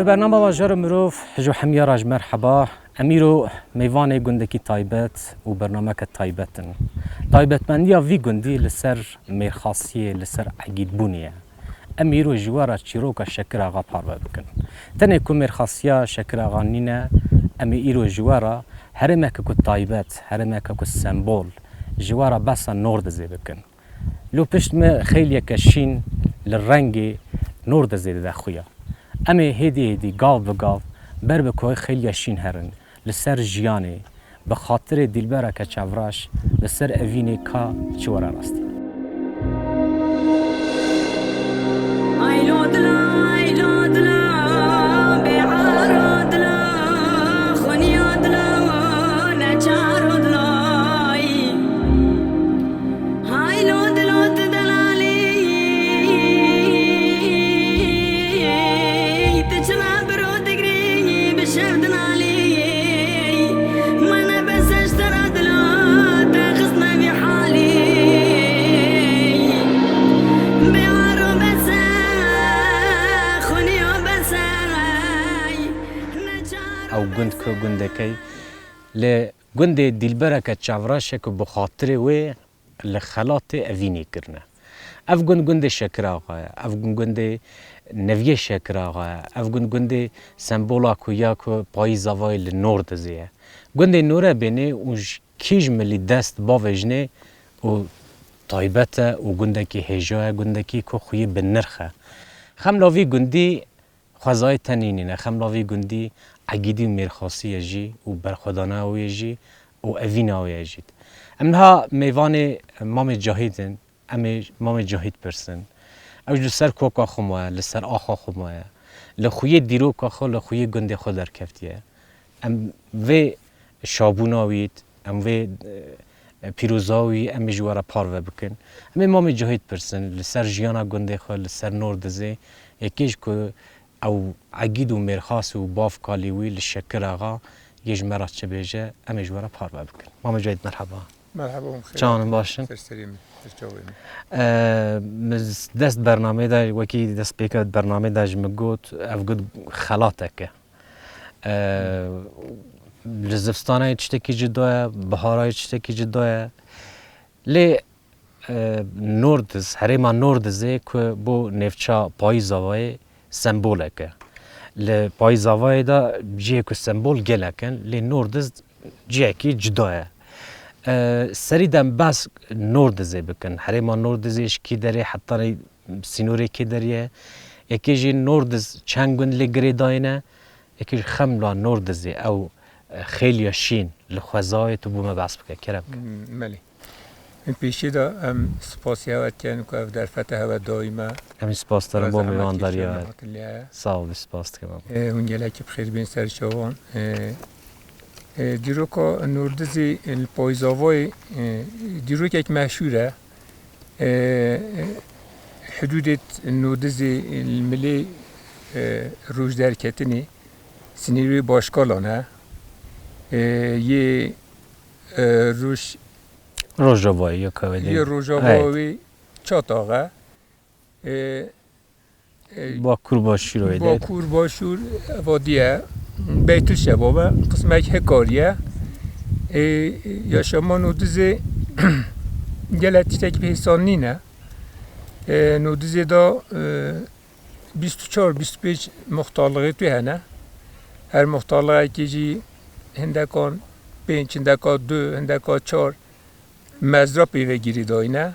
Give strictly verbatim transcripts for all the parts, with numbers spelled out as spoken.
Bernama Bajarê Mirov ji hemiya re ji merheba. Em îro mêvanê gundekî taybet û bernameke taybet in. Taybetmendiya vî gundî li ser mêrxasiyê, li ser egîdbûnê ye. Em îro ji we re çîroka Şekir Axa parve bikin. Tenê ku mêrxasiya Şekir Axa nîne, em ê îro ji we re herêmeke ku taybet, herêmeke ku sembol, ji we re behsa Nordizê bikin. Lû pişt me xeyliyeke şîn li rengê Nordizê dide xuya. Em ê hêdî hêdî, gav bi gav, ber bi ku xeyliya şîn herin, li ser jiyanê, bi xatirê dîlbereke çavreş, li ser evînê ka çi were rastî. Hay lo dilo tu delalî, tu çira biro digrî bi şev dinalî. Mene bese ji te re dilo te xistme vî halî. Bê aro bese, xuniyo bese. Ew gund ku gundekey lê gundê dîlbereke çavreş e ku bi xatirê wê li xelatê evînê kirine. Ev gund gundê Şekir Axa ye, ev gund gundê Neviyê Şekir Axa ye, ev gund gundê sembola ku ya ku payîza vayê li Nordizê ye. Gundê Norebênê û ji kîj milî dest bavêjinê û taybet e û gundekî hêja ye, gundekî ku xweyî bi nirx e. Xemla vî gundî xwezayê tenê nîne, xemla vî gundî egîdî û mêrxasî ye jî û berxwedana wê jî û evîna wê ye jî. Em niha mêvanê Mamê Cahîd in, em ê Mamê Cahîd pirsin. Ew ji li ser koka xwe maye, li ser axa xwe maye. Li xuyê dîroka xwe, li xuyê gundê xwe derkeftiye. Em vê şabûna wî, em vê, e, pîroza wî, em ê ji we re parve bikin. Em ê Mamê Cahîd pirsin, li ser jiyana gundê xwe, li ser Nordizê, yekê ji ku ew egîd û mêrxas û bav kalî wî li Şekir Axa yê ji me re çi bêje, em ê ji we re parve bikin. Mamê Cahîd, merheba. Merheba, hûn xêr Çawan hatin. Baş in? Ser serê min, ser çavê min. E, min dest bernamê de, wekî dest pêke bernamê de ji min got, ev gund xelatek e. E, li zivistanê tiştekî cuda ye, biharê tiştekî cuda ye. Lê, e, Nordiz, herêma Nordizê ku bo nêvça Payîzavayê sembolek e. Li Payîzavayê de cihê ku sembol gelek in, lê Nordiz cihekî cuda ye. E, serî de em behs Nordizê bikin. Herêma Nordizê ji kî derê heta sînorê kê derê ye. Yekê jî Nordiz çend gund lê girêdayî ne. Yekê ji xemla Nordizê ew, e, xêliya şîn li xwezayê tu bo me behs bike, kerem ke. Hmm, belê. Em pêşî de em spasiya we dikin ku ev derfeta hewe dayî me. Em jî spas dikin bo mêvandariya we. Sağ ol, spas dikim. E, hûn gelekî bi xêr bên ser çavan. E, e, dîroka Nordizê, e, li Payîzavayê, e, dîrokek meşhûr e. E, hidûdê Nordizê, e, li milê, e, rojderketinê, sinîrê Başkalan e. E, yê, e, roj-, Rojavayê ya Kawedê. Yê Rojavayê Çatax e. E, e, Bakur Başûr wê de. Bakur Başûr, vadî ye. Beytül Şebab e. Qismek Hikarî ye. E, yaşama Nordizê gelek tiştek pê hêsan nîne. E, Nordizê de, e, bîst û çar, bîst û pênc muxtarlixê tu hene. Her muxtarlixekê jî hindekan pênc, hindeka du, hindeka çar mezra pê ve girêdayî ne.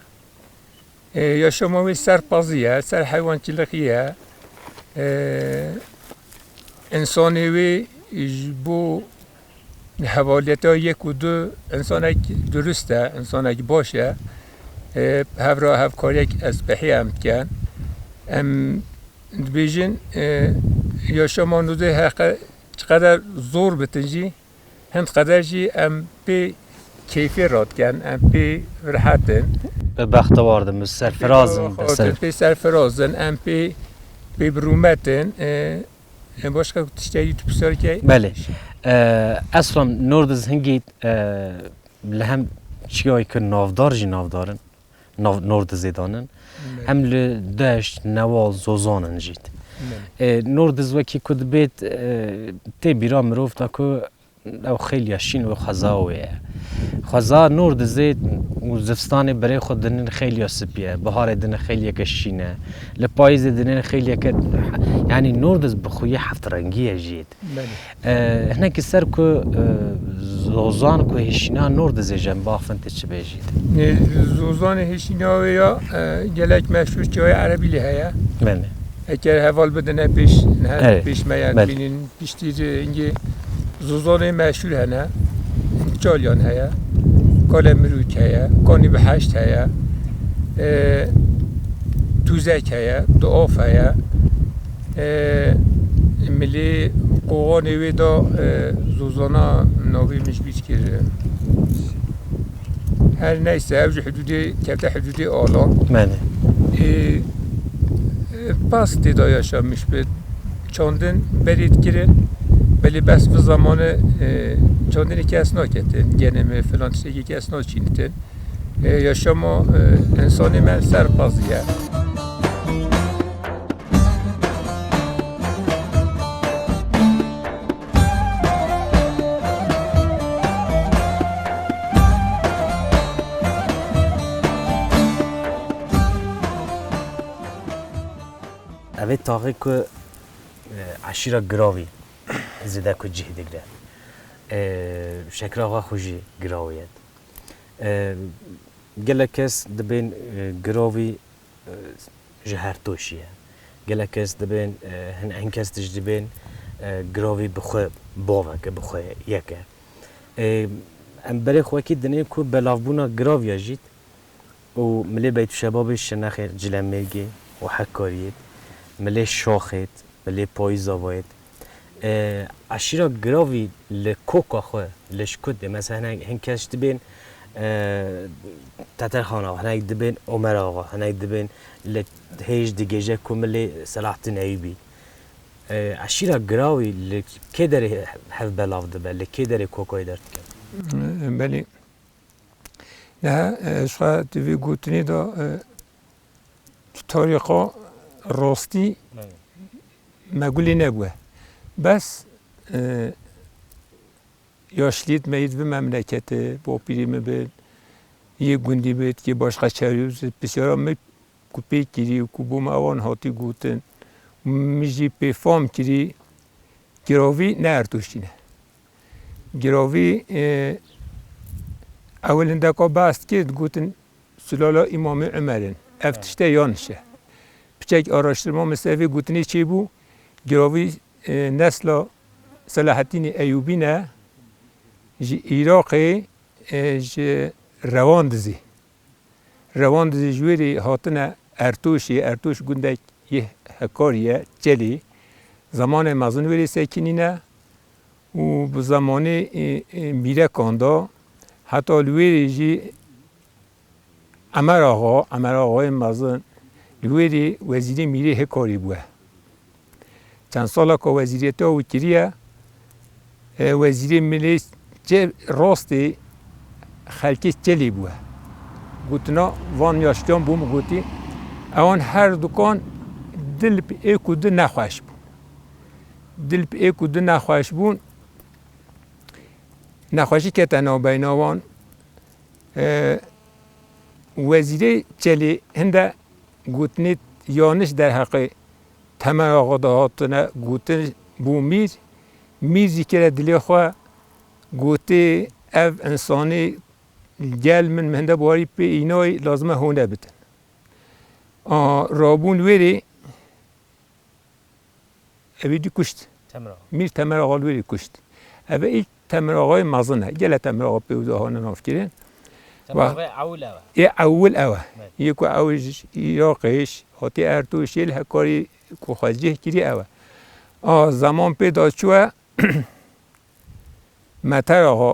E, yaşama wê ser pazî ye, ser heywançîlixî ye. E, însanê wê ji bo hevaliyeta yek û du însanek durust e, însanek baş e. E, hev re hevkariyek espehî em dikin. Em dibêjin, e, yaşama Nordizê heqe çiqeder zor bitin jî, hin qeder jî em pê keyfê radikin, em pê rehet in. Bi bextewar din, bi serfiraz in, bi ser- pê serfiraz in, em pê, pê bi rûmet in. E, e, başka tiştekî tu pirsiyar key? Belê. E, eslan Nordiz hingî, e, li hem çiyayê ku navdar jî navdar in. Nav-, Nordizê danin. Belê. Hem li deşt, newal, zozan in jî. E, Nordiz wekî ku dibêt, e, tê bîra mirov da ku ew xêliya şîn û xweza wê ye. Xweza Nordizê û zivistanê berê xwe dinin xêliya spî ye, biharê dinin xêliyeke şîn e, li payîzê dinin xêliyeke, yanî Nordiz bi xwe yê heft rengî ye jî. Belê. E, hinekî ser ku, e, zozan ku hêşîna Nordizê ji em baxivin tê çi bêjît? Nê, zozanê hêşîna wê ya, e, gelek meşhûr çiyayê erebî lê heye. Belê. Eger heval bidine pêş, niha Evet. pêş me ya Belê. bînin, piştî de hingê zozanê meşhûr hene. Çalyan heye, Kale Mirûk heye, Kanî Biheşt heye, e, Tûzek heye, Duaf heye. E, milê qoxanê wê da, e, zozana navê min ji bîr kir. Her neyse, ew ji hidûdê kete hidûdê Alan. Belê. E, e, pas tê de yaşamiş bi. Çandin berê dikirin. Belê bes bi zamanê, e, çandinê kes naketin. Genê me filan tiştekî kes naçînitin. E, yaşama, e, insanê me ser pazî ye. Ev ê taxê ku, e, eşîra Giravî zêde ku cih digre. E, Şekir Axa xwe jî Giravî ye. E, gelek kes dibên, e, Giravî, e, ji Hertoşî ye. Gelek kes dibên, e, hin, hin kes tij dibên, e, Giravî bi xwe bavek e, bi xwe yek e. E, em berê xwe wekî dinê ku belavbûna Giraviya jît û milê Beytuşebabê Şirnexê, Cilemêrgê û Hekariyê, milê Şaxê, milê Payîzavayê. E, eşîra Giravî li koka xwe, li şkutê, mesela hinek, hin kes dibên, e, Teterxan Axa, hinek dibên Omer Axa, hinek dibên li hêj digêje ku milê Selahattin Eyûbî. E, eşîra Giravî li kê derê hev belav dibe, li kê derê kokayê derdike? Belê. Niha, e, ji xwe di vê gotinê de, e, tu tarîxa rastî Belê. me gulê nebûye. Bes, e, yaşliyet me yê di vê memleketê, bapîrê min bin, yê gundî bin, yê başqa çarê, pisyara min ku pê kirî û ku bo me ewan hatî gotin, min jî pê fam kirî, Giravî ne Ertoşî ne. Giravî, e, ewil hindeka behs dikir, digotin Sulala Îmamê Umer in. Ev Evet. tişte yanlış e. Piçek araştirma min ser vê gotinê çêbû, Giravî, e, nesla Selahettînê Eyûbî ne, ji Îraqê, e, ji Rewandizê. Rewandizê ji wêrê hatine Ertoşê, Ertoş gundek yê Hekarî ye, Çelê. Zemanê mezin wêrê sekinîne û bi zemanê, e, e, mîrekan de heta li wêrê jî Emer Axa, Emer Axayê mezin li wêrê wezîrê mîrê Hekarî bûye. Çend saleka wezîriyeta wî kiriye, e, wezîrê milê çe-, rastê xelkê Çelê bûye. Gotina van yaştiyan bû min gotî, ewan her dukan dil bi êk û du nexweş bûn. Dil bi êk û du nexweş bûn, nexweşî kete navbeyna wan. E, wezîrê Çelê hinde gotinê yanlış derheqê Temer Axa de hatine gotin bû mîr. Mîr jî kire dilê xwe, gotê ev însanê gel min, min hinde biwarî pê înayî, lazim e hûne bidin. A, rabûn wêrê, Evî dî kuşt. Temir Axa. Mîr Temir Axa li wêrî kuşt. Ev e ilk Temir Axayê mezin e. Gelek Temir Axa pê û da hane navkirin. Temir Wa- Axayê ewil ew e. Ê ewil ew e. Evet. Yê ku ew ji Iraqê, ji hatî Ertûşê li Hekarî ku xwezceh kirî ew e. A, zeman pê da çûye, Meter Axa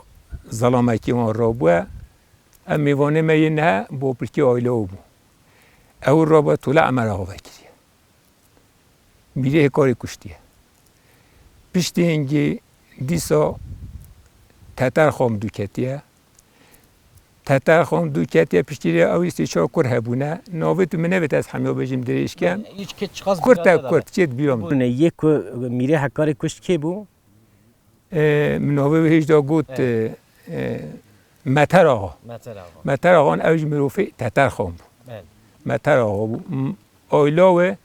zelamekî wan rabûye. Ev mêvanê me yê nihe bopirkê aîla wî bû. Ew rabûye tole Emer Axa vekiriye. Mîrê Hekarî kuştiye. Piştî hingî dîsa Teter Xamdû ketiye. Teterxan dû ketiye piştî rê ew sê çar kur hebûne. Navê tu min nevêt ez hemiya bêjim dirêj kem. Hiç ke çiqas Kurt e, kurt, çêt bîra min. Bûne yê ku mîrê Hekarê kuşt kê bû? E, min navê wê hêj da got, Evet. e, e, Meter Axa. Meter Axa. Meter Axan ew ji mirovê Teterxan bû. Evet. Meter Axa bû. M-, aila we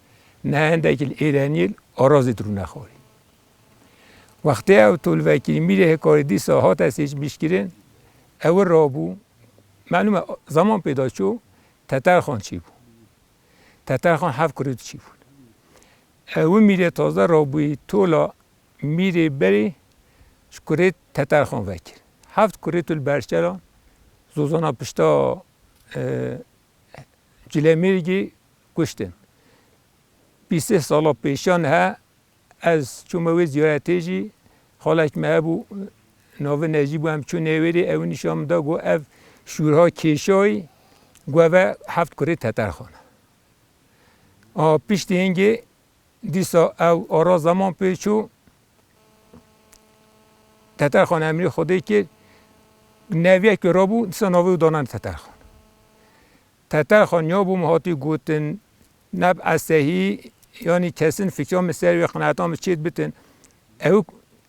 ne hindek li Êreniyê li Arazê dirûne xwarî. Wextê ew tolvekirî mîrê Hekarê dîsa hate seçmîşkirin, ew rabû. Melûm e, zaman pêda çû, Teterxan çêbû. Teterxan heft kurê tu çêbûn. Ew mîrê taze rabûyî tola mîrê berê ji kurê Teterxan vekir. Heft kurê tu li Berçela, zozana pişta, e, Cilemêrgê kuştin. Bîst sala pêşan he, ez çûme wê ziyaretê jî, xalek me hebû, navê Necî bû, em çûne wêrê, ew nîşan min da, got, ev şûrha kêşayî, got, ev e heft kurê Teterxan e. A, piştî hingê dîsa ew ara zaman pê çû, Teterxan emrê Xwedê kir, neviyekê rabû, dîsa navê wî danan Teterxan. Teterxan ya bû min hatî gotin, neb esehî, yanî kesin fikra min ser wê qenaeta min çêt bitin. Ew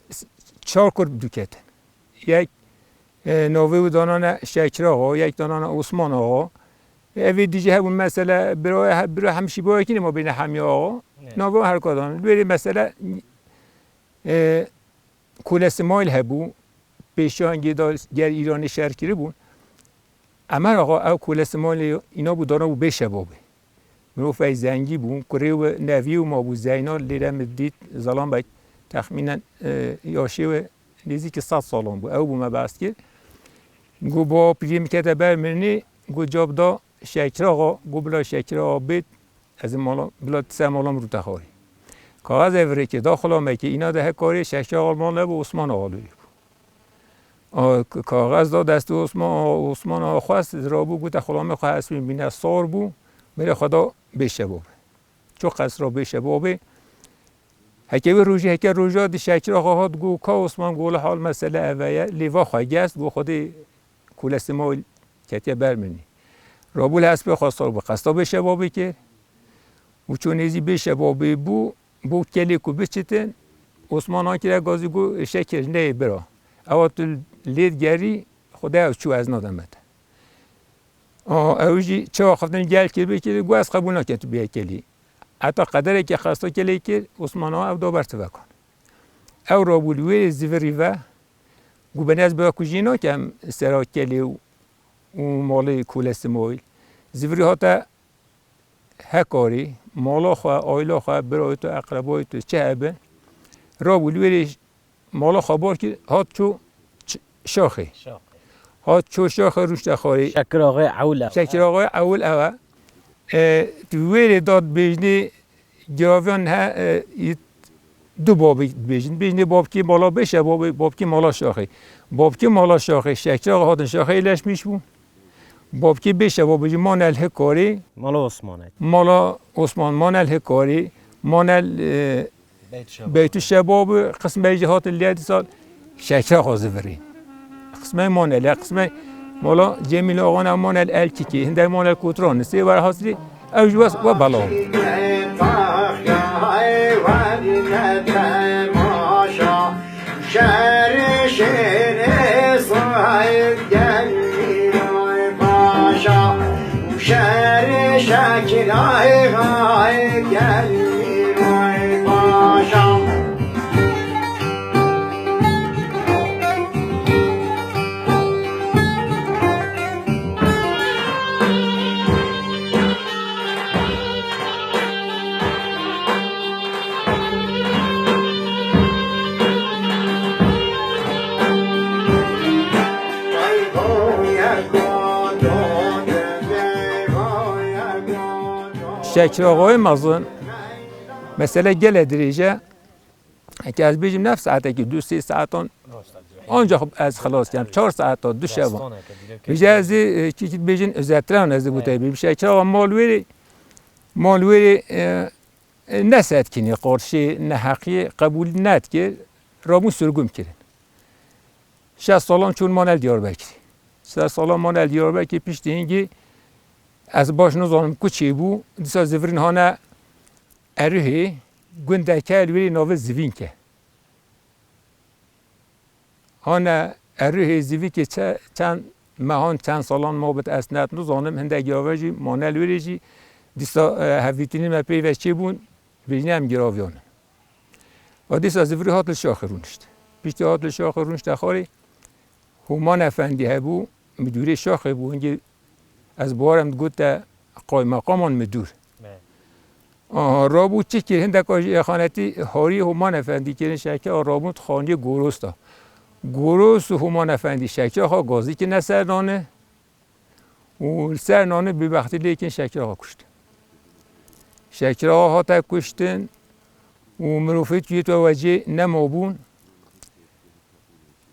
s-, çar kur dûketin. Yek, e, navê wî danane Şekir Axa, yek danane Osman Axa. Evê dî jî hebûn mesele, bira, bira hemşî bira yekî ne ma bêne Hemî Axa. Evet. Navê her ka dan. Li wêrê mesele, e, Kule Simayîl hebû, pêşiya hingê de ger Îranê şer kiribûn. Emer Axa ew Kule Simayîlê îna bû, dana bû bê şebabê. Mirovek zengî bû, kurê wî neviyê wî mabû Zeyna, lêre min dît, zelam bek texmînen, e, yaşê wî nêzîkî sed salan bû. Ew bû me behs kir. Got, ba piriyê min kete ber mirinê, got, cab da Şekir Axa, got, bila Şekir Axa bêt, ez ê mala, bila ti ser mala min rû te xwarî. Kaxez ev rêkê da xulamekê, îna de Hekarê Şekir Axa mal nebû, Osman Axa li wê bû. A, k-, kaxez da destê Osman, Osman Axa xwest, rabû, gote, xulamê xwe hespîn bîne, sor bû, mêrê xwe da bê şebabê. Ço qesra bê şebabê. Heke wê rojê, heke roja di Şekir Axa hat, got, ka Osman, got, li hal mesele eve ye, lê va xwe gest, got, Xwedê Kule Simayîl ketiye ber min. Rabû li hespê xwe sor bû, qesta bê şebabê kir. Û çû nêzî bê şebabê bû, bû kelê ku biçitin, Osman ankire gazî got, Şekir, neyê bira. Ewa tu lê digerî, Xwedê ew çû ez nademe te. A, ew jî çawa xeftin gel kir, bê kir, got, ez qebûl nakim tu bê kelî. Heta qederekê qesta kelê kir, Osman a ew da ber tivekan. Ew rabû li wê zivirî ve, got, ben ez bira kujî nakem sera kelê û, û malê Kule Simayîl. Zivirî hate Hekarî, mala xwe, aila xwe, birayê tu, eqrebayê tu, çi hebe. Rabû li wêrê mala xwe bar kir, hat çû ç-, şaxê. Şaxê. Hat çû şaxê rûşte xwarê. Şekir Axayê ewil ew. Şekir Axayê ewil ew e. E, tu wêrê dad bêjnê, Giraviyan he, e, yî du babî dibêjin. Dibêjin, ê babkê mala bê şebabê, babkê mala şaxê. Babkê mala şaxê, Şekir Axa hatin şaxê leşmîş bû. Babkê bê şebabê jî mane li Hikarê. Mala Osmanê. Mala Osman mane li Hikarê. Mane li, e, Beytü Şebabê. Beytü Şebabê, qismê jî hatin lê dîsa Şekir Axa zivirî. Qismê mane li, qismê mala Cemîl Axan mane li Elkikê, hindek mane li Kotran, nisê werhasilî ew ji wes we belav. Şerê şêrê sahib gelmîroy paşa. Şerê Şekir Axayê gelmîroy paşa. Şekir Axayê mezin, mesele gele dirêj e. Eke ez bêjim nef saetekî, du sê saetan, ancak ez xilas kem, çar saeta, du şeva. Vêca ez ê, e, çi, çi bêjin, özetleyan ez ê gotê bêjim. Şekir Axa mal wêrê, mal wêrê, e, e, nesetkînî, qarşî neheqî qebûl nedikir, rabûn sirgûn kirin. Şeş salan çûn mane li Diyarbekirê. Ser salan mane li Diyarbekirê piştî hingî ez baş nizanim ku çêbû. Dîsa zivirîn hane Erihê, gundeke li wêrê navê Zivînke. Hane Erihê Zivînkê çe-, çend mehan, çend salan mabit ez net nizanim. Hindek girave jî mane li wêrê jî dîsa, e, hevdîtinî me peyve çêbûn, bêjine em giraviyan in. Û dîsa zivirî hat li şaxê rûnişt. Piştî hat li şaxê rûnişte xwarê, Hûman Efendî hebû, midûrê şaxê bû, hingê ez bawerim digot te qaymeqaman midûr. Me. Aha, rabû çi kir, hindeka jî êxanetî harî Hûman Efendî kirin, Şekira rabûn xaniyê Goros da. Goros û Hûman Efendî Şekira xwe gazî kirine ser nanê û li ser nanê bêbextî lê kirin, Şekira xwe kuşt. Şekira xwe hate kuştin û mirovê tu yê tu wecê nemabûn.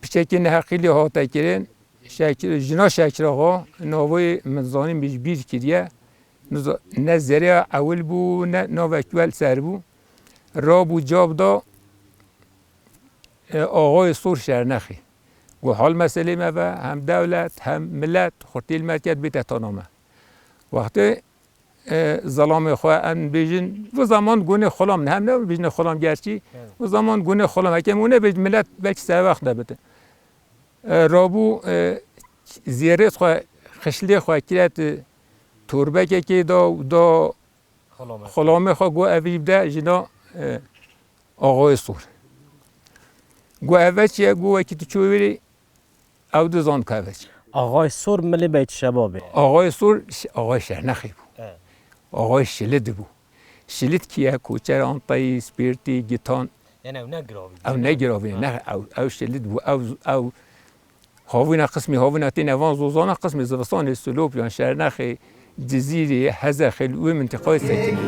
Piçekî neheqî lê hate kirin. Şekir, jina Şekiraxa, navê min zanî min ji bîr kiriye. Niza-, ne zerê ewil bû, ne navek wel ser bû. Rabû cab da, e, axayê Sor Şernexî. Got hal meselê me ve, hem dewlet, hem milet, xurtî li me diket bête tana me. Wextê e, zelamê xwe, em bêjin, bu zaman gunê xulam ne, hem ne bêjin xulam gerçî, Evet. Bu zaman gunê xulam, heke em wê nebêjin, millet belkî serwext nebite. E, rabû, e, zêrê xwe, xişlê xwe kiret, e, torbekekê da, da Xulamê. Xulamê xwe got, "Ev jî bide jina, e, axayê Sor." Got, "Ev çi ye?" Got, "Wekî tu çû wêrê, ew dizan ku ev çi." Axayê Sor milê Beyt Şebabê. Axayê Sor, ş-, axayê Şernexê bû. Evet. Axayê Şilid bû. Şilid kî ye? Koçer, Antayî, Spêrtî, Gitan. Yani ew ne giravî. Ew ne giravî, ha. Ne, ew, ew Şilid bû. Ew, ew Havîna qismê havîna têne van zozana, qismê zivistanê Silop yan Şernexê, Cizîrê, Hezexê, li wê mintîqayê sekinî.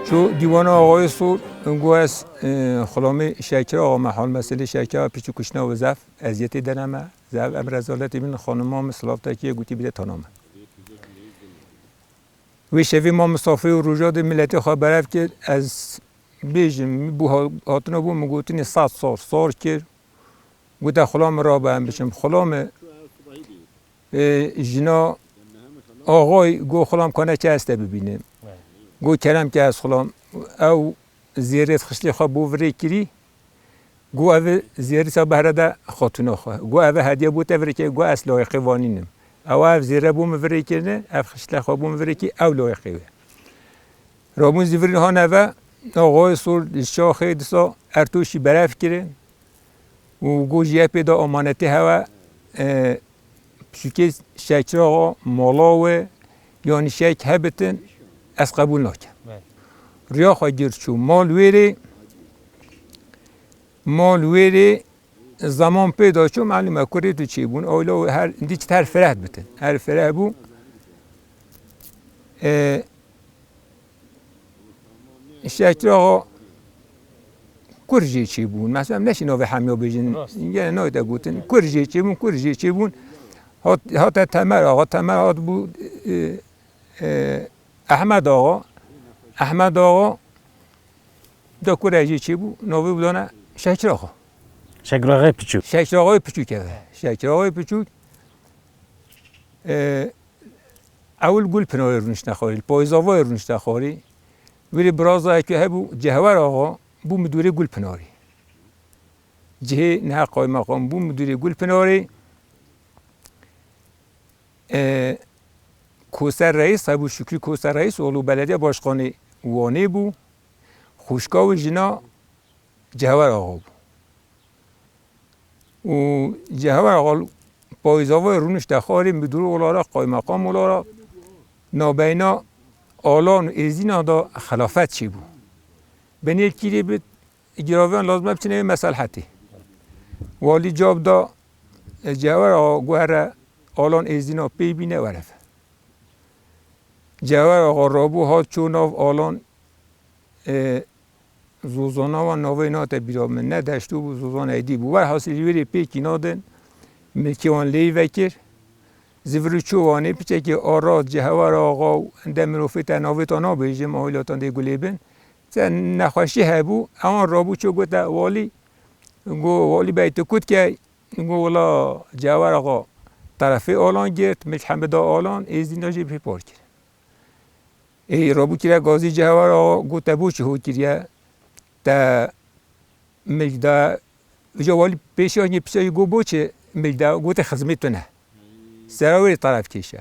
Çû dîwana axayê Sor, got ez, e, xulamê Şekira axa me hal meselê Şekira piçû kuştina we zaf eziyetê dene me, zaf em rezaletê bin xanima min silav tekiye gotî bide tana me. Wê şevê ma misafirê û roja dê miletê xwe berev kir, ez bêjim, bû ha-, hatina bû min gotinê sed sor, sor kir. Gote, "Xulam min rabe em biçim." Xulam min, e, jina axayê got, "Xulam kane ke ez te bibînim." Got, "Kerem ke ez xulam." Ew zêrê xişlê xwe bo virê kirî. Got, "Ev zêrî sa behre de xatuna xwe." Got, "Ev hediye bo te virê kirî." Got, "Ez layiqê vanînim." Ew ev zêre bo min virê kirine, ev xişle xwe bo min virê kirî, ew layiqê wê. Rabûn zîvirîn hane ve, axayê Sor li şaxê disa ertoşî berev kirin û got, "Ji yê pê de amanetê hewe, e, piçûkê Şekiraxa mala we, yanî şek hebitin, ez qebûl nakim." Evet. Riya xwe gir çû mal wêrê, mal wêrê, Zaman pê de çû, malûm e, kurê tu çêbûn, oyla her, dî çi her fereh bitin. Her fereh bû. E, Şekiraxa kur jê çêbûn. Mesela, neşî navê hemiya bêjin. Rast. Gene nayê te gotin. Kur jê çêbûn, kur jê çêbûn. Hat, hate Temer Axa, Temer hat bû, e, e, Ehmed Axa. Ehmed Axa da kurê jê çêbû, navê bû dane Şekiraxa. Şekiraxê piçûk. Şekiraxê piçûk, evet. Şekiraxê piçûk, e, ewil Gulpinarê rûniştine xwarî, li Payzavayê rûniştine xwarî. Wîrê birazayekî hebû, Cehwer Axa, bû midûrê Gulpinarê. Cihê niha qaymeqam bû, midûrê Gulpinarê. E, Koser Reis hebû, Şükrü Koser Reis, oğlu belediye başkanı Wanê bû. Xwişka wî jina Cehwer Axa bû. Û Cehwer Axa payzavayê rûnişte xwarê, müdür olarak, kaymakam olarak nabeyna Alan û Êzîna da xilafet çêbû. Benê kîrê bi giraviyan lazim e biçine wê meselhetê. Walî cab da, e, Cehwer Axa guhere Alan Êzîna pê bîne were ve. Cehwer Axa rabû hat çû nav Alan e, zozana wan navê nate bîra min. Ne Deşto bû, zozan Eydî bû. Werhasil ji wê rê pêkî nadin, milkê wan lê vekir. Zivir û çû Wanê, piçekî Arat, Cihewar Axa û hinde mirovê te navê te nabêjim, a wîlatan dê gulê bin. Te nexweşî hebû, ewan rabû çû gote walî, got, "Walî bey, tu ku dikey?" Got, "Wela Cihewar Axa terefê Alan girt, milk hemî da Alan, êzdîna jî pê par kir." Ê, rabû kire gazî Cihewar Axa, got, "Te bo çi ho kiriye? Te milk da." Îja walî pêşiya jî piçe jî got, "Bo çi milk da?" Gote, "Xizmê tu ne." Sera wê teref kêşe.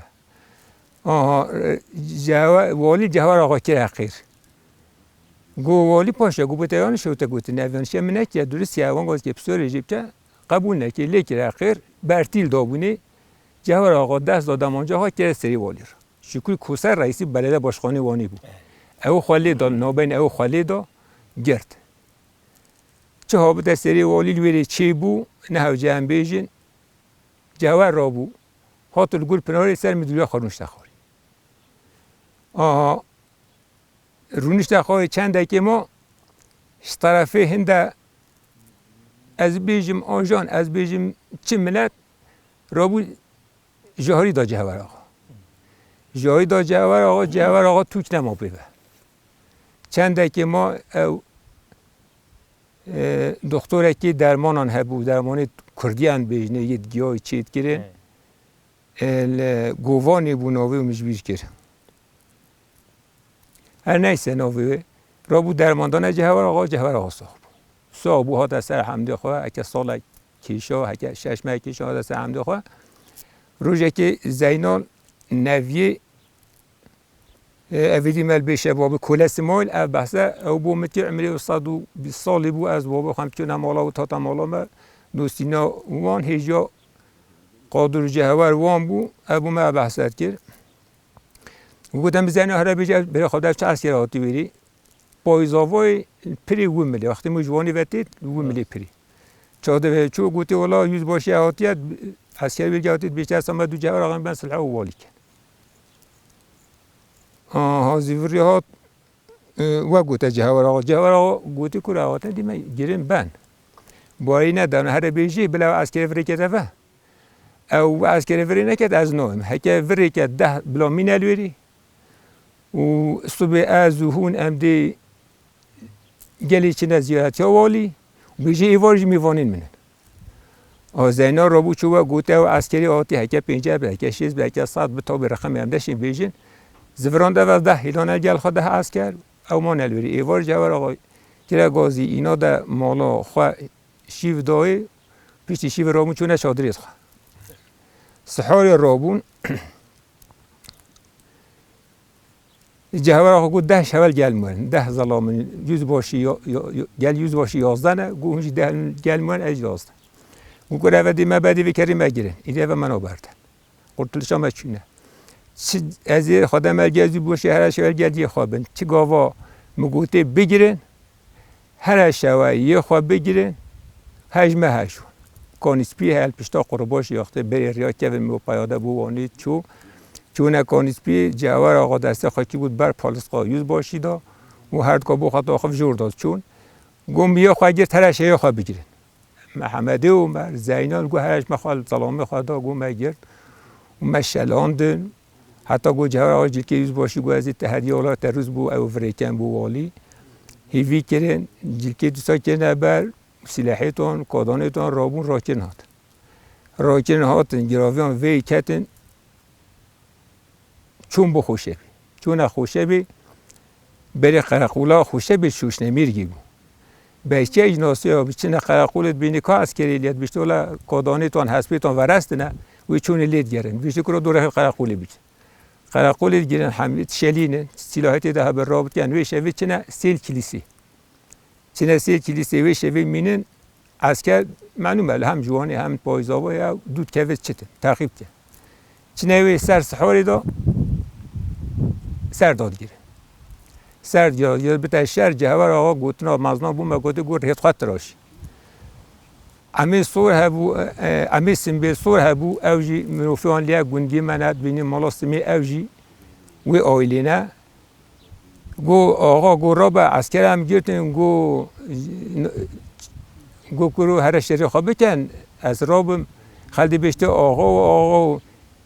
Aha, e, Cihewar, walî Cihewar Axa kire qîr. Got, "Walî paşa, got, bo te yanlış şewte gotin. Ev yanlışe min nekiye, durist ya, wan gazî ke pisorê jê bike, qebûl neke, lê kire qîr, bertîl dabûnê." Cihewar Axa dest da demanca xwe kire serê walî re. Şukur Koser reîsî belediye başkanê Wanê bû. Ew xwe lê da, navbeyne ew xwe lê da, girt. Çi habite serê walî li wê rê çêbû, ne hewce em bêjin, Cihewar rabû, hat li Gul Pinarê ser midûriya xwe rûnişte xwarê. Aha, rûnişte xwarê çendekê ma, ji terefê hinde ez bêjim ajan, ez bêjim çi milet, rabû Jarî da Cihewar Axa. Jarî da Cihewar Axa, Cihewar Axa tûk nema pê ve. Çendekê ma ew, e, doktorekî dermanan hebû, dermanê kurdiyan bêjinê yê giyayî çêdikirin. He. E, li Govanê bû, navê min ji bîr kir. Her neyse navê wê. Rabû dermandana Cihewar Axa, Cihewar Axa sax bû. Sax bû, hate ser hemdê xwe, heke salek kêşa, heke şeş meh kêşa, hate ser hemdê xwe. Rojekê Zeynal Neviyê, e, evîdî me li bê şebabî Kole Simayîl, ev behse, ew bû min tê, umrê wî sed û bîst salî bû, ez babê xwe em çûne mala wî, hate mala me, dostîna wan hêja Qadir Cihewar wan bû, ev bû me ev behse kir. Got, em bizane here bêje, berê xwe dev çi esker hatî wêrî. Payzavayê pirê wî milê. Wextê min ji Wanê ve têt, wî milê pirê. Çadir ve çû, gotê, "Wela yüzbaşî hatiye, esker wêrî hatiye, bêje, esa me du Cihewar Axayê ben silha û walî kin." Aha, zîvirî hat, e, we gote Cihewar Axa. Cihewar Axa gotê, "Kura, hate dî me girin ben. Barî nedane, here bêjê, bila esker virêke deve." Ew eskerê virê neket, ez nayêm. Heke virêke deh bila mîne li wêrî û sibê ez û hûn em dê gelê çine ziyaretiya walî û bêjê êvar jî mêvanên min in. A Zeyna rabû çû we gote ew eskerê hatî heke pênceh be, heke şêst be, heke sed bi tawbê reqemê em deşên bêjin. Ziviran de ve deh hêlane gel xwe deh esker, ew mane li wêrî. Êvar Cihewar Axa kire gazî îna de mala xwe şîv dayê, piştî şîvê rabûn çûne çadirê xwe. Siharê rabûn, Cihewar Axa got, "Deh şewel gel min werin, deh zelam in, yüzbaşî ya-, ya-, ya-, gel yüzbaşî yazdeh ne, got, hûn jî deh gel min werin, ez jî yazdeh." Got, "Kura, eve dê me bedê vê kerê me girin, îdî eve me naberdin." Qurtulişa me çûne. Çi ez ê xwe de mergezî boşê here şewe gel yê xwe bin. Çi gava min gotê bigirin, here şewe yê xwe bigirin, hej me hej. Kanîspî hel pişta qurbaş yaxtê berê riya kevin min peyade bû Wanê çû. Çûne Kanîspî, Cihewar Axa destê xwe kî bû ber palisqa yüzbaşî da û her dika bû xwe daxif jor da çûn. Got, "Min yê xwe girt, here şewe yê xwe bigirin." Mehemedê Omer, Zeynal got, "Here ji me xwe li zelamê xwe da," got, "Me girt û me şelandin." Heta got, Cihewar Axa cilkê yüzbaşî got, "Ez ê te hediya wela te rûz bû, ew virêken bû walî." Hêvî kirin, cilkê dîsa kirine ber, silehê ton, kodanê ton, rabûn, rakirin hatin. Rakirin hatin, giraviyan vê ketin, çûn bo Xoşebê. Çûne Xoşebê, berê qereqola Xoşebê Şoşnemîrgî bû. Belkî ji nasiya biçine qereqolê dibînî ka eskerê lê dibişte, wela kodanê ton, hespê ton verestine, wê çûnê lê digerin. Dibişte kuro dû rexê qereqolê bikin. Qereqolê digirin, hemî dişelînin, sîlahê tê de hebe rabitiyan, wê şevê çine Sêl Kilîsê. Çine Sêl Kilîsê, wê şevê mînin, esker, melûm e, hem ji Wanê hem Payzava ya, dû dikeve çitin, teqîb ke. Çine wê ser Siharê de ser dadigirin. Ser dadigirin, bite şer, Cihewar Axa gotina mezna bû, me gotê, got, "Rêt xwe tiraşî." Emê Sor hebû, e, Emê Simbêl Sor hebû, ew jî mirofiyan liye gundî me ne, dibînî mala Simê, ew jî wê aîlê ne. Go axa, go rabe, esker em girtin, go, go kuro here şerê xwe bikin, ez rabim, xelkê bêjte axa û axa û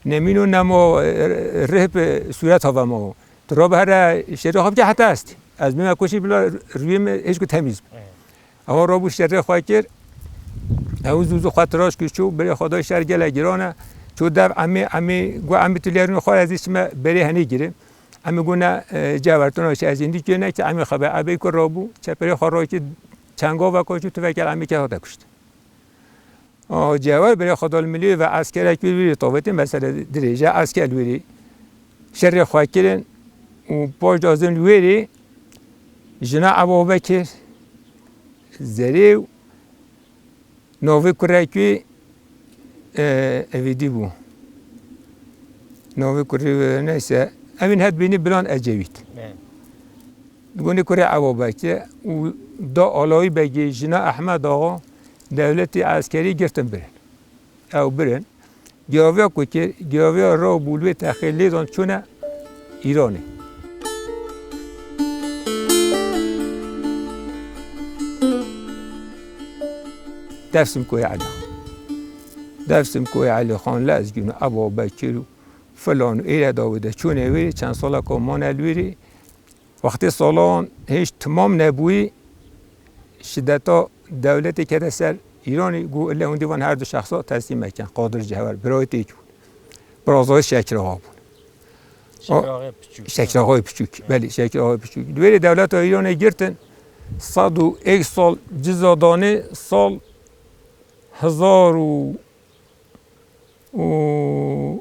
nemîn û nemo, rih bi sûret hava ma. Tu rabe here şerê xwe bike heta ez tî. Ez bime koçî bila rûyê min hêj ku temîz bi. Ewa rabû şerê xwe kir. Ew zû zû xwe tiraş kir çû, berê xwe da şer gelek giran e. Çû dev emê, emê got, "Emê tu lêrûn xwe ez ê çime berê henê girê." Emê got, "Ne, e, Cewher, tu naşî ez êndî kê ne ki emê xwe be." Ebê ku rabû, çeperê xwe rakir, çengaveka çû, tuvek el emê ke hate kuşt. A, Cewher berê xwe da li milê ve eskerek wî wî tavêtin, mesele dirêj e, esker li wêrê şerê xwe kirin û paş da zin li wêrê jina Ebabekir, Zerê û navê kurek wî, e, evî dî bû. Navê kurê wî neyse. Evîn het bînî Bilan Ecevît. Evet. Gunê kurê Ebabekir û da Alayî Begê jina Ehmed Axa dewletê eskerî girtin birin. Ew birin. Giyaviya ku kir, giyaviya raw bû li wê texê lêdan çûne Îranê. Dêrsim Koyê Elî Xan. Dêrsim Koyê Elî Xan, Lezgîn û Ebabekir û filan û êre dawê de çûne wêrê, çend saleka mane li wêrê. Wextê Salan hêj timam nebûyî, şideta dewletê kete ser Îranî, got, "Ile hûn dî van her du şexsa teslîm mekin." Qadir Cewher, birayê têk bûn. Birazayê Şekir Axa bûn. Şekir Axayê Piçûk. Şekir Axayê Piçûk, belê, Şekir Axayê Piçûk. Li wêrê dewleta Îranê girtin, sed û yek sal ciza danê, sal hezar û, û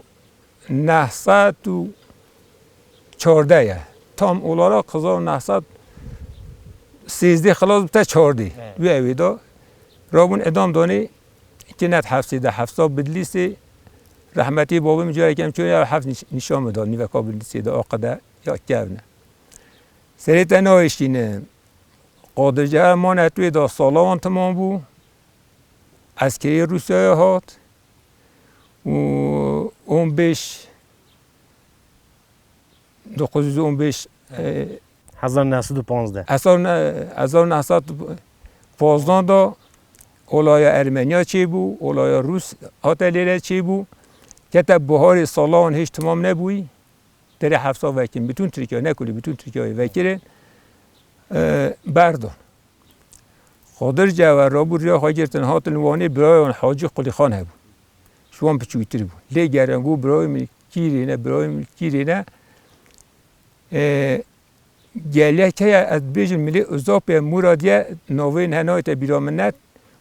neh sed û çardeh ye. Tam olarak hezar û neh sed sêzdeh xilas bite çardeh. Evet. Wê ewê de rabûn edam danê ki net Hefsê de, Hefsa Bidlîsê, rehmetî babê min carekê em çûne ya Hefs nîş-, nîşan min da, nîveka Bidlîsê de, aqide ya kevne. Serê te nayêşîne. Qadir Cewher mane tu wê de, sala wan timam bû. Eskerê Rûsyayê hat û on beş, dokuz yüz on beş, e, hezar neh sed û panzdeh. Hezar ne-, hezar neh sed û panzdeh de olaya Ermeniya çêbû, olaya Rûs hate lêre çêbû. Kete buharê sala wan hêj timam nebûyî. Derê Hefsa vekirin, bütün Tirkiye, ne kulî, bütün Tirkiye'yê vekirin, e, berdon. Qadir Cewher rabû riya xwe girtin, hatin Wanê, birayê wan Hacî Qulîxan hebû. Ji wan piçûktir bû. Lê geren got, "Birayê min kîrê ne, birayê min kîrê ne?" E, gelek heye, ez dibêjim milê Uzapê Muradiye, navê ne nayête bîra min net.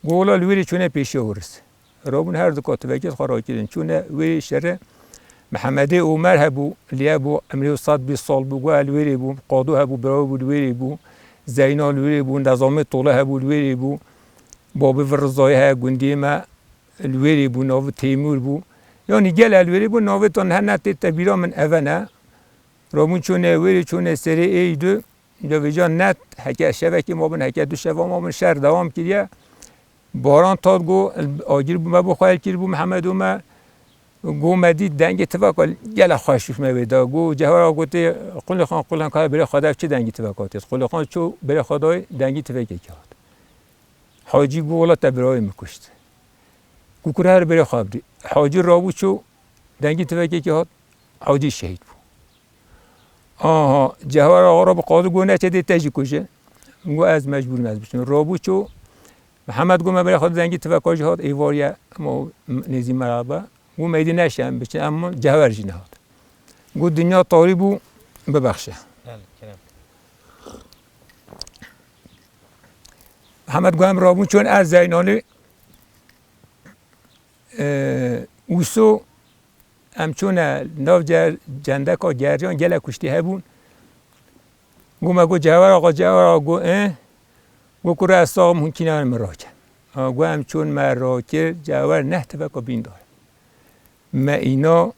Got, "Wela li wêrê çûne pêşiya Ûris." Rabûn her du kativekê xwe rakirin. Çûne wê şerê. Mihemedê Omer hebû, lê hebû, emrê wî sed bîst sal bû, got, li wêrê bû. Qado hebû, birayê bû, li wêrê bû. Zeyna li wêrê bû, Nezamê Tole hebû, li wêrê bû. Babê vî Rizayê heye, gundiyê me li wêrê bû, navê Têmûr bû. Yanî gele li wêrê bû, navê tan hene tête bîra min eve ne. Rabûn çûne wêrê, çûne serê ê du. Dê vêca net, heke şevekê mabin, heke du şeva mabin, şer dewam kiriye. Baran tat got, agir bû me bû xwe el kir bû Mihemed û me. Got, me dît dengê tiveka gelek xweş û me wê da. Got, Cewher Axa gotê, Qulîxan, Qulîxan ka berê xwe de çi dengî tiveka têt? Qulîxan çû berê xwe dayê, dengî tivekekê hat. Hacî got, wela te birayê min kuşt. Got, kure her berê xwe bidî. Hacî rabû çû, dengî tivekekê hat, Hacî şehîd bû. Aha, Cewher Axa rabû qadi got, neçe dê te jî kuje. Got, ez mecbûr im ez biçim. Rabû çû, Mihemed got, me berê xwe dengî tiveka jî hat, êvar ye, ema nêzî me re be. Got, me êdî neşe em biçin, em Cewher jî nehat. Got, dinya tarî bû, bibexşe. Belê, kerem. Mihemed got, em rabûn çûn Erzeynanê, e, Ûso, em çûne nav cer-, cendeka geriyan, gelek kuştî hebûn. Got me got, Cewher Axa, Cewher Axa, got, ê? Got, kure ez sax im, hûn kî nayên min rake. Ha, got, em çûn me rakir, Cewher neh tiveka bîn dayê. Me îna,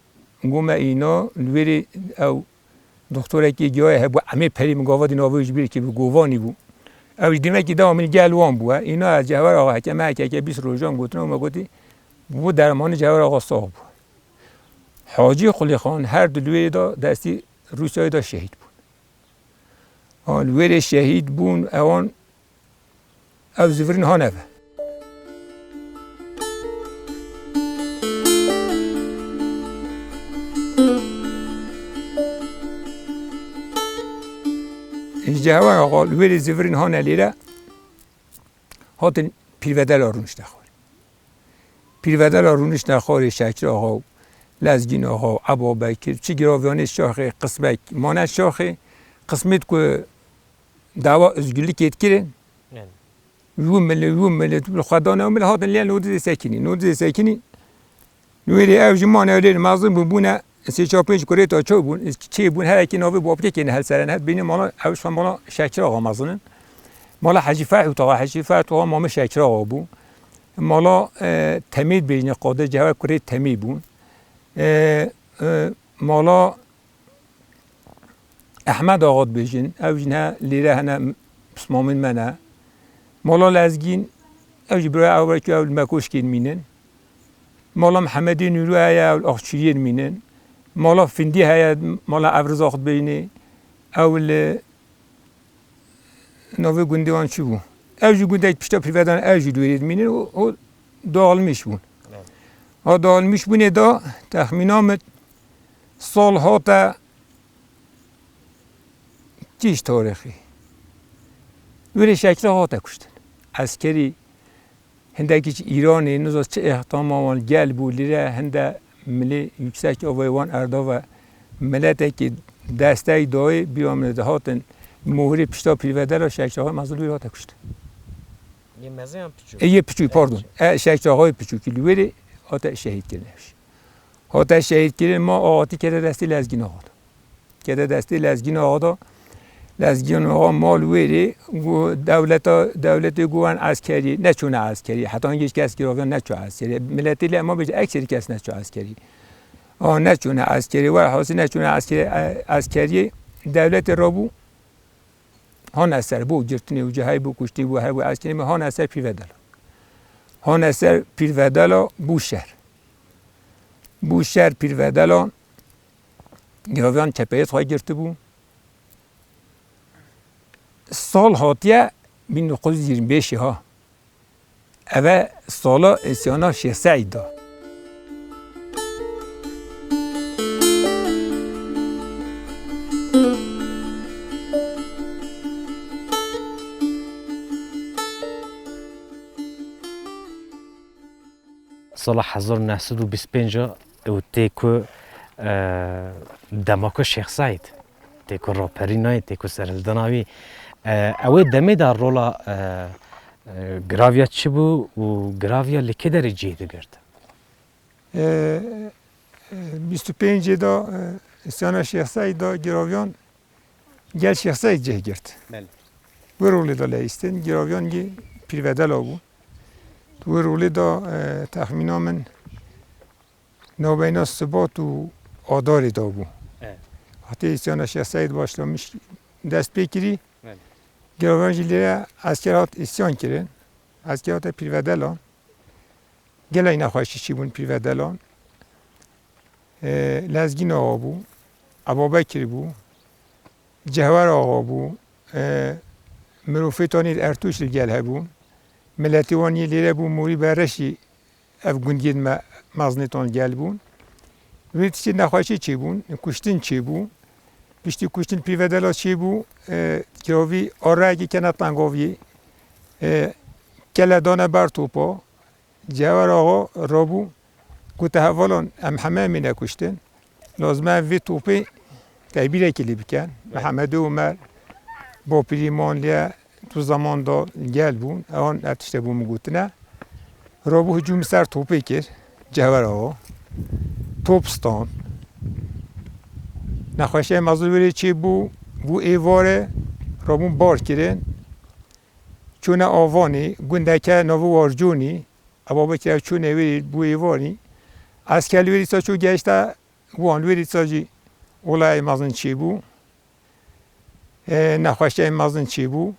got me îna, li wêrê ew doktorekî giyayê hebû, emê perî min gava dî navê wî ji bîr kir bû, Govanî bû. Ew ji dîmekî dewa min gel wan bû, e. Îna ez Cewher Axa heke me heke heke bîst rojan gotin û me gotî, bû dermanî Cewher Axa sax bû. Hacî Qulîxan her du li wê de destî Rûsyayê de şehîd bûn. An wêrê şehîd bûn, ewan ew zivirîn hane ve. Ji hewan axa li wêrê zivirîn hane lêre hatin Pîrvedela rûnişte xwarê. Pîrvedela rûnişte xwarê Şekir axa û Lezgîn axa û Eba Bekir, çi giraviyanê şaxê, qismek mane şaxê, qismêt ku dawa özgürlükê dikirin, Yani. Wî milê, wî milê, tu li xwe dane, wî milê hatin lê nodizê sekinî, nodizê sekinî. Wêrê ew ji mane lê mezin bû, bûne sê çar pênc kurê ta ço bûn, çê bûn, herekî navê bapkekê ne helseren, het bînî mala, ew ji mala Şekir axa mezin in. Mala Hecî Ferh û taxa, Hecî Ferh taxa mamê Şekir axa bû. Mala, e, Temê dibêjinê, Qadir Cewher kurê Temê bûn. E, e, mala Ehmed Axa dibêjin, ew jî ne lêre hene pismamên me ne. Mala Lezgîn, ew jî bira ew belkî ew li Mekoşkên mînin. Mala Mihemedê Nûrû heye, ew li Axçiriyên mînin. Mala Findî heye, mala Evriz Axa dibêjinê, ew li navê gundê wan çi bû? Ew jî gundek pişta Pîrvedan, ew jî li wêrê dimînin û, û dağılmış bûn. Evet. Ha dağılmış bûnê de texmîna min sal hate kîj tarîxî. Wêrê Şekir axa hate kuştin. Eskerî hindekî ji Îranê, niza çi îhtama wan gel bû, lîre hinde milê yüksek avayê wan erda ve miletekî destek dayê, bîra min dihatin mohirê pişta Pîrvedela Şekir axa mezin wî hate kuştin. Yê mezin yan piçûk? E, yê piçûk, pardon. E, Şekir axayê piçûkî li wêrê hate şehîd kirin ew jî. Hate şehîd kirin, ma axatî kete destê Lezgîn axa da. Kete destê Lezgîn axa da. Lezgîn axa mal wêrê, gu dewleta, dewletê gu wan eskerî, neçûne eskerî. Heta hingî kes giraviyan neçû eskerî. Miletê lê ema bêje ekserî kes neçû eskerî. A neçûne eskerî, werhasî neçûne eskerî, e, eskeriyê dewletê rabû. Hane ser bo girtinê û cihayê bo kuştî bo her bo eskerî me hane ser Pîrvedela. Hane ser Pîrvedela bû şer. Bû şer Pîrvedela giraviyan çepeyê xwe girtibû. Sal hatiye bin dokuz yüz yirmi beşê ha. Eve sala îsyana Şêx Seîd da. Sala hezar û neh sed û bîst pênc û tê ku, e, dema ku Şêx Seîd, tê ku raperî nayê, tê ku serhildana wî, e, ew ê demê de rola, e, e, Gravya çi bû û Gravya li kê derê cih digirt? E, e, bîst û pêncê de, e, îsyana Şêx Seîd de Gravyan gel Şêx Seîd cih girt. Belê. Wê rolê de leyîstin, Gravyan yê Pîrvedela bû. Wê rolê de, e, texmîna min navbeyna Sibat û Adarê de bû. Evet. Hatê îsyana Şêx Seîd başlamiş dest pê kirî. Evet. Giravan jî lê esker hat îsyan kirin. Esker hate Pîrvedelan. Gelek nexweşî çîbûn Pîrvedelan. E, Lezgîn Axa bû. Ebabekir bû. Cehwer Axa bû. E, Mirofê Tanî Ertûş li gel hebûn. Miletê wan yê lêre bû, Morî Bereşî ev gundiyên me, mezinêtan gel bûn. Wê tiştê nexweşî çêbûn, kuştin çêbû. Piştî kuştin Pîrvedela çêbû, e, giravî arayekî kene tengoviyê, e, kele dane ber topa. Cewher Axa rabû, gote hevalan em heme em ê nekuştin. Lazim e vê topê tedbîrekê lê bikin. Evet. Mihemedê Omer, bapîrî man lê tu zeman da gel bûn. Ewan ev tişte bû min gotine. Rabû hicûm ser topê kir. Cewher Axa. Top stand. Nexweşiya mezin wêrê çêbû, bû êvarê, rabûn bar kirin. Çûne Avanî, gundeke navê Warconî. Ebabekir ew çûne wêrî bû êvanî. Esker li wêrî sa çû gehişte wan, wêrî sa jî olayê mezin çêbû. E, nexweşiyê mezin çêbû.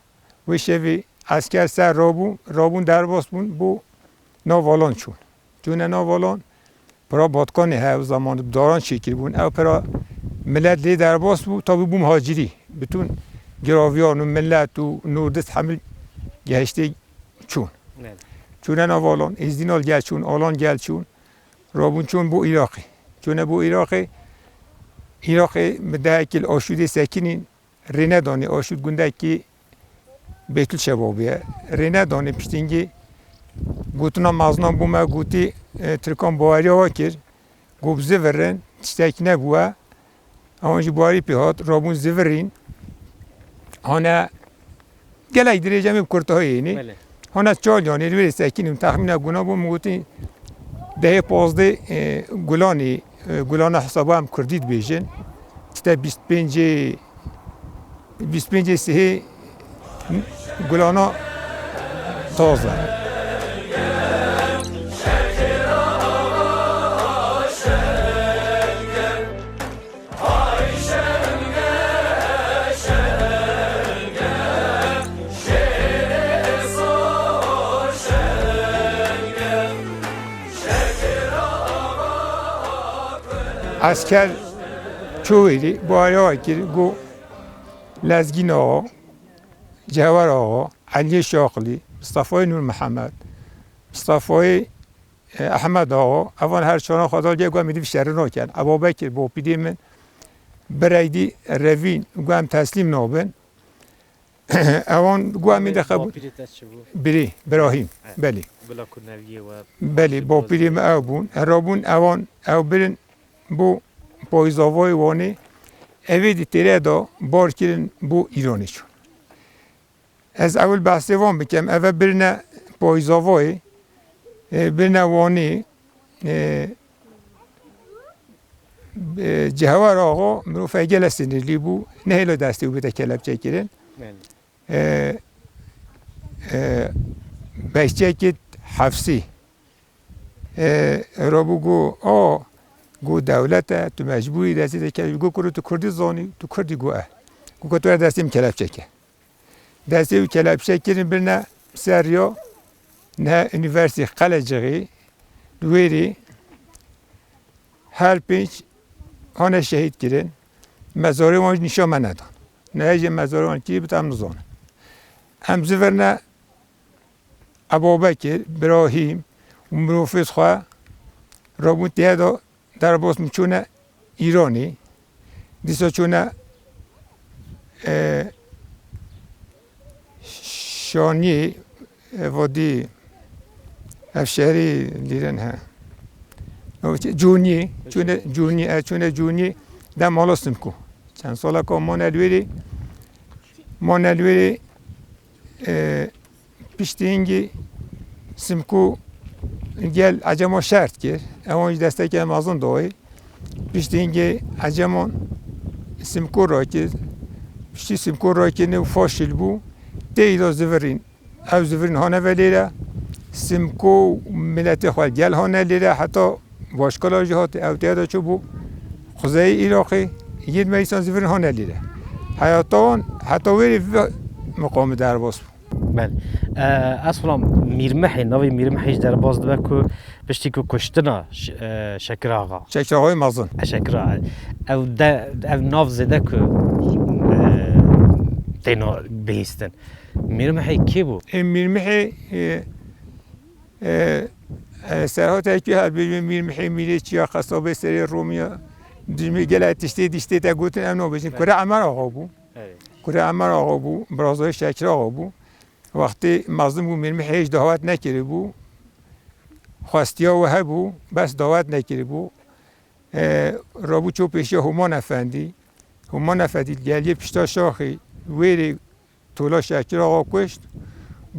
Wê şevî esker ser rabû, rabûn derbas bûn bo nav Alan çûn. Çûne nav Alan, pira batkanê he, ew zaman daran çêkiribûn. Ew pira milet lê derbas bû, tabî bû muhacirî. Bütün giraviyan û millet û nûrdist hemil gehiştê çûn. Evet. Çûne nav Alan, Êzdîn al gel çûn, Alan gel çûn. Rabûn çûn bo Îraqê. Çûne bo Îraqê. Îraqê bi dehekî li Aşûdê sekinîn. Rê nedanê, Aşûd gundekî Beytulşebabê ye. Rê nedanê piştîngî gotina meznan bû me gotî, e, Tirkan baweriya we kir. Got bizivirin, tiştek nebûye. Ewan jî bawerî pê hat, rabûn zivirîn. Hane gelek dirêj em ê bi kurtahiyê yênî. Belê. Hane çar yanê li wê sekinîn texmîna guna bû, min gotî dehê pazdeh, e, gulanî, e, gulana hesaba em kurdî dibêjin. Tişte bîst pêncê, bîst pêncê sihê gulana taze. Esker çû wêrî, baweriya kir, got Lezgîn Axa, Cewher Axa, Eliyê Şaqilî, Mistefayê Nûr Mihemed, Mistefayê, e, Ehmed Axa, evan her çaran xwe da gel, got em êdî vî şerî nakin. Eba Bekir, bapîrê min, bireydî revîn, got em teslîm nabin. Ewan got em ê de qebûl. Bapîrê te çi bû? Birê, Birahîm, Evet. belê. Bila ku neviyê we Belê, Aşûd bapîrê me ew bûn. Rabûn ewan, ew birin bo Payîzavayê Wanê. Evê di têre de bar kirin bo Îranê çûn. Ez ewil behsê van bikem, eve birine Payîzavayê, e, birine Wanê, e, e, Cihewar Axa mirofek gelek sinirlî bû, nehêlo destê wî bide kelepçe kirin. Belê. E, e, Behçekê Hefsî, e, rabû got, a, got dewlet e, tu mecbûrî destê te kelepçe, got kuro tu kurdî zanî, tu kurdî, got e. Got ka tu re destê min kelepçe ke. Destê wî kelepçe kirin birine ser ya, ne unîversî Qelecixî, li wêrî her pênc hane şehîd kirin. Mezarê wan jî nîşan me nedan. Ne jî mezarê wan kî bi em nizanin. Em zivirne Ebabekir, Birahîm û mirovê xwe rabûn tê de derbas min çûne Îranê. Dîsa çûne, e, Şaniyê, e, vadî ev şehrî dîrin he. Cûniyê, çûne Cûniyê, e, çûne Cûniyê de mala Simko. Çend saleka mane li wêrê, mane li wêrê, e, Piştî hingî Simko gel Ecema şert kir. Ewan jî destekê mezin dawî. Piştî hingî Eceman Simko rakir. Piştî Simko rakirine û faşil bû. Tê îda zivirîn. Ew zivirîn hane ve lêre. Simko û miletê xwe gel hane lêre. Heta Başkala jî hat, ew tê de çûbû Quzeyê Iraqê, yên me îsan zivirîn hane lîre. Heyata wan heta wêrê vê miqamî derbas bû. Belê. E, ez xulam Mîrmihê, navê Mîrmihê jî derbas dibe ku piştî ku kuştina Ş-, e, Şekir Axa. Şekir Axayê mezin. E, Şekir Axa. Ew de, ev nav zêde ku, e, têna bihîstin. Mîrmihê kê bû? Ê, Mîrmihê, e, E, e, Serhat Ekî her bêjin Mîr Mihê Mîrê Çiya Qesabê Serê Romiya. Dijmî gelek tiştê diştê te gotin em nabêjin. Evet. Kure Emer Axa bû. Evet. Kure Emer Axa bû, birazayê Şekir Axa bû. Wextê mezin bû Mîr Mihê hêj dawet nekiribû. Xwestiya we hebû, bes dawet nekiribû. E, rabû ço pêşiya Human Efendî. Human Efendî geliyê pişta şaxê wêrê Tola Şekir Axa kuşt,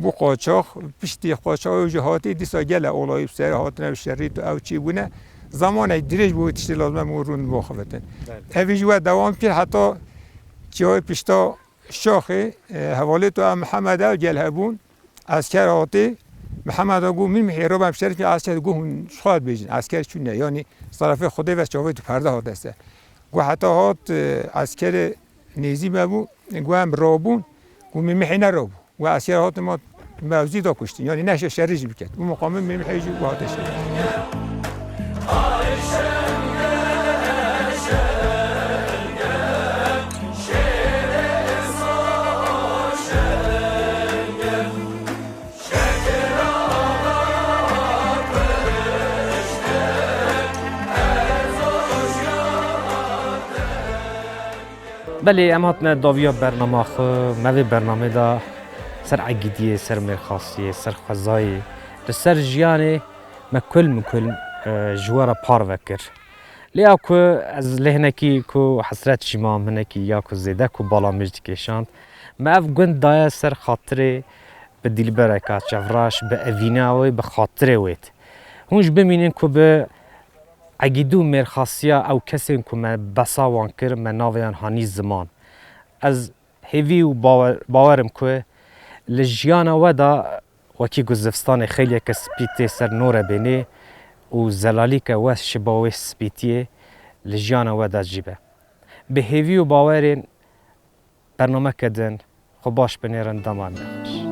bû qaçax, piştî qaçaxa wê jî hatî, dîsa gele olayî bi ser hatine bi şerî tu ew çî bûne. Zemanek dirêj bû wê tiştê lazim e min rûn bo xevetin. Belê. Evî jî we dewam kir heta çiyayê pişta şaxê, e, hevalê tu em Mihemed ew gel hebûn, esker hatî, Mihemed got, Mîr Mihê, roba em şerî esker got, hûn ji xwe dibêjin, esker çûne, yanî zerefê Xwedê ve çavê tu perde hate ser. Got heta hat, e, eskerê nêzî me bû, got em rabûn, got Mîr Mihê nerabû. Got esker hatin ma mewzî da kuştin. Yanî neşe şerî jî biket. Û muqamê Mîr Mihê jî got hate şerî. Belê, em hatine dawiya bernama xwe, me vê bernamê de ser egîdiyê, ser mêrxasiyê, ser xwezayê, li ser jiyanê me kul min kul, e, ji we re parve kir. Lê ya ku ez lê hinekî ku hesret jî mam, hinekî ya ku zêde ku bala min jî dikêşand, me ev gund daye ser xatirê bi dîlbereka çevraş, bi evîna wê, bi xatirê wê. Hûn jî bimînin ku bi egîdû mêrxasiya ew kesên ku me besa wan kir, me navê yan hanî ziman. Ez hêvî û bawer, bawerim ku li jiyana we de wekî ku zivistanê xeyliyeke spî tê ser nore bênê û zelalîke we ji bo wê spîtiyê li jiyana we de jî be. Bi hêvî û bawerên bernameke din xwe baş binêrin, dema me xweş.